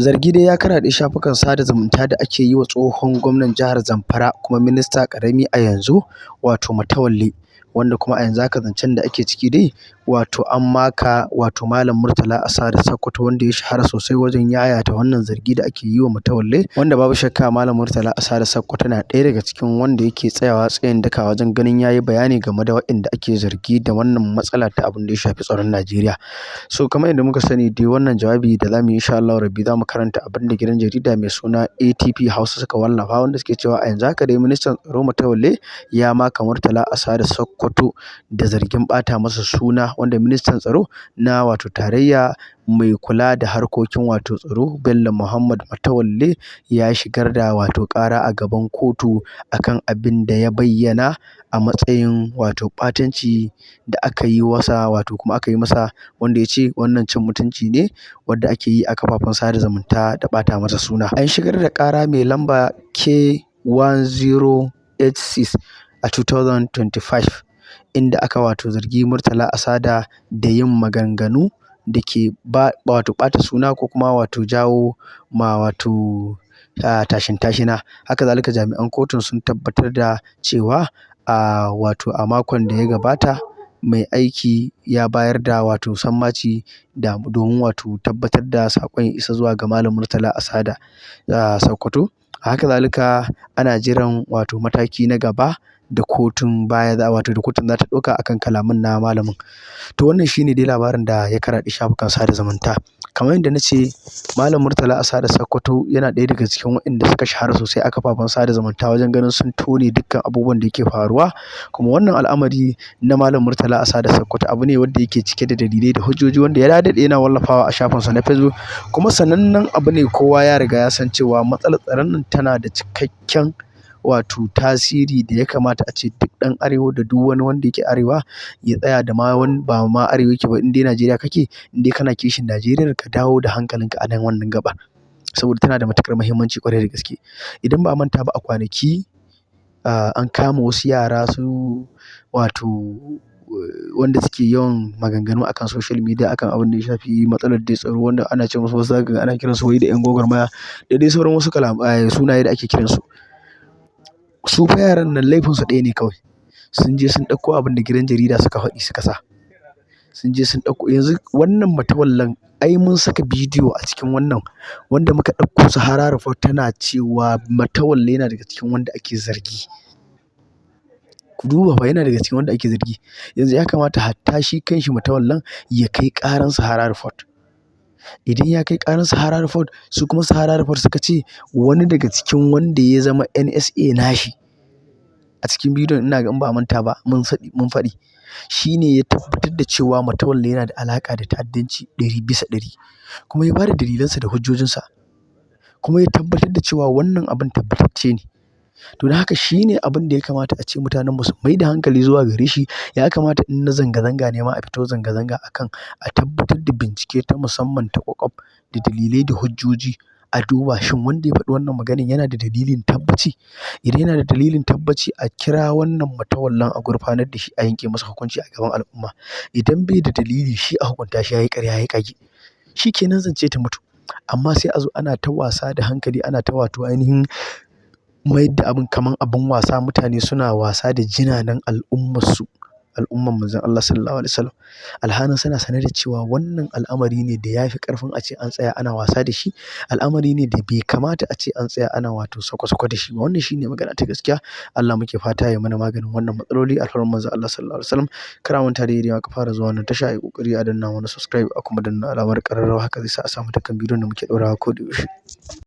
Zargi dai ya karaɗe shafukan sada zumunta da ake yi wa tsohon gwamnan jihar Zamfara kuma minista ƙarami a yanzu, wato Matawalle, wanda kuma a yanzu haka zancen da ake ciki dai, wato an maka wato Malam Murtala Asada Sokoto, wanda ya shahara sosai wajen yayata wannan zargi da ake yi wa Matawalle, wanda babu shakka Malam Murtala Asada Sokoto na ɗaya daga cikin wanda yake tsayawa tsayin daka wajen ganin yayi bayani game da waɗanda ake zargi da wannan matsala ta abin da ya shafi tsaron Najeriya. So kamar yadda muka sani dai, wannan jawabi da zamu yi, insha Allahu Rabbi, zamu karanta abin da gidan jarida mai suna ATP Hausa suka wallafa, wanda suke cewa a yanzu haka dai ministan tsaro Matawalle ya maka Murtala Asada Sokoto da zargin ɓata masa suna, wanda ministan tsaro na wato tarayya mai kula da harkokin wato tsaro, Bello Muhammad Matawalle, ya shigar da wato ƙara a gaban kotu akan abin da ya bayyana a matsayin wato ɓatanci da aka yi wasa, wato kuma aka yi masa, wanda ya ce wannan cin mutunci ne wanda ake yi a kafafen sada zumunta da ɓata masa suna. An shigar da ƙara mai lamba K1086 a 2025, inda aka wato zargi Murtala Asada da yin maganganu da ke ba wato ɓata suna ko kuma wato jawo ma wato tashin tashina. Haka zalika jami'an kotun sun tabbatar da cewa a wato a makon da ya gabata mai aiki ya bayar da wato sammaci da domin wato tabbatar da saƙon ya isa zuwa ga Malam Murtala Asada Sokoto. Haka zalika ana jiran wato mataki na gaba da kotun baya za wato da kotun za ta ɗauka akan kalaman na malamin. To wannan shine dai labarin da ya karaɗe shafukan sada zumunta. Kamar yadda na ce, Malam Murtala Asada Sokoto yana ɗaya daga cikin waɗanda suka shahara sosai a kafafen sada zumunta wajen ganin sun tone dukkan abubuwan da yake faruwa. Kuma wannan al'amari na Malam Murtala Asada Sokoto abu ne wanda yake cike da dalilai da hujjoji, wanda ya daɗe yana wallafawa a shafinsa na Facebook. Kuma sanannen abu ne, kowa ya riga ya san cewa matsalar tsaron nan tana da cikakken wato tasiri da ya kamata a ce duk ɗan arewa da duk wani wanda yake arewa ya tsaya, da ma wani ba ma arewa yake ba, in dai Najeriya kake, in dai kana kishin Najeriya, ka dawo da hankalinka a nan wannan gaɓar, saboda tana da matuƙar muhimmanci ƙwarai da gaske. Idan ba a manta ba, a kwanaki an kama wasu yara su wato wanda suke yawan maganganu akan social media akan abin da ya shafi matsalar dai tsaro, wanda ana ce musu, wasu zaka ga ana kiransu wai da 'yan gwagwarmaya da dai sauran wasu sunaye da ake kiransu. Su fa yaran nan laifinsu ɗaya ne kawai. Sun je sun ɗauko abin da gidan jarida suka faɗi suka sa. Sun je sun ɗauko. Yanzu wannan Matawallen, ai mun saka bidiyo a cikin wannan wanda muka ɗauko Sahara Report tana cewa Matawalle yana daga cikin wanda ake zargi. Ku duba fa, yana daga cikin wanda ake zargi. Yanzu ya kamata hatta shi kanshi Matawallen ya kai ƙaran Sahara Report. Idan ya kai ƙaran Sahara Report, su kuma Sahara Report suka ce wani daga cikin wanda ya zama NSA nashi a cikin bidiyon, ina ga in ba a manta ba mun faɗi, shi ne ya tabbatar da cewa Matawalle yana da alaƙa da ta'addanci 100%, kuma ya bada dalilansa da hujjojinsa, kuma ya tabbatar da cewa wannan abin tabbatacce ne. To don haka shi ne abin da ya kamata a ce mutanen mu su mai da hankali zuwa gare shi. Ya kamata in na zanga-zanga ne ma, a fito zanga-zanga akan a tabbatar da bincike ta musamman ta ƙwaƙwaf da dalilai da hujjoji, a duba shin wanda ya faɗi wannan maganin yana da dalilin tabbaci. Idan yana da dalilin tabbaci, a kira wannan Matawallen a gurfanar da shi, a yanke masa hukunci a gaban al'umma. Idan bai da dalili, shi a hukunta shi yayi ƙarya yayi ƙage. Shi kenan zance ta mutu. Amma sai a zo ana ta wasa da hankali, ana ta wato ainihin mayar da abin kamar abin wasa, mutane suna wasa da jinanan al'ummarsu, al'umman Manzon Allah Sallallahu Alaihi Wasallam. Alhalin suna sane da cewa wannan al'amari ne da ya fi ƙarfin a ce an tsaya ana wasa da shi. Al'amari ne da bai kamata a ce an tsaya ana wato sako-sako da shi ba. Wannan shine magana ta gaskiya. Allah muke fata ya mana maganin wannan matsaloli, alfarman Manzon Allah Sallallahu Alaihi Wasallam. Kar a manta dai, idan aka fara zuwa wannan tasha, ayi ƙoƙari a danna mana subscribe, a kuma danna alamar ƙararrawa. Haka zai sa a samu dukkan bidiyon da muke ɗorawa ko da yaushe.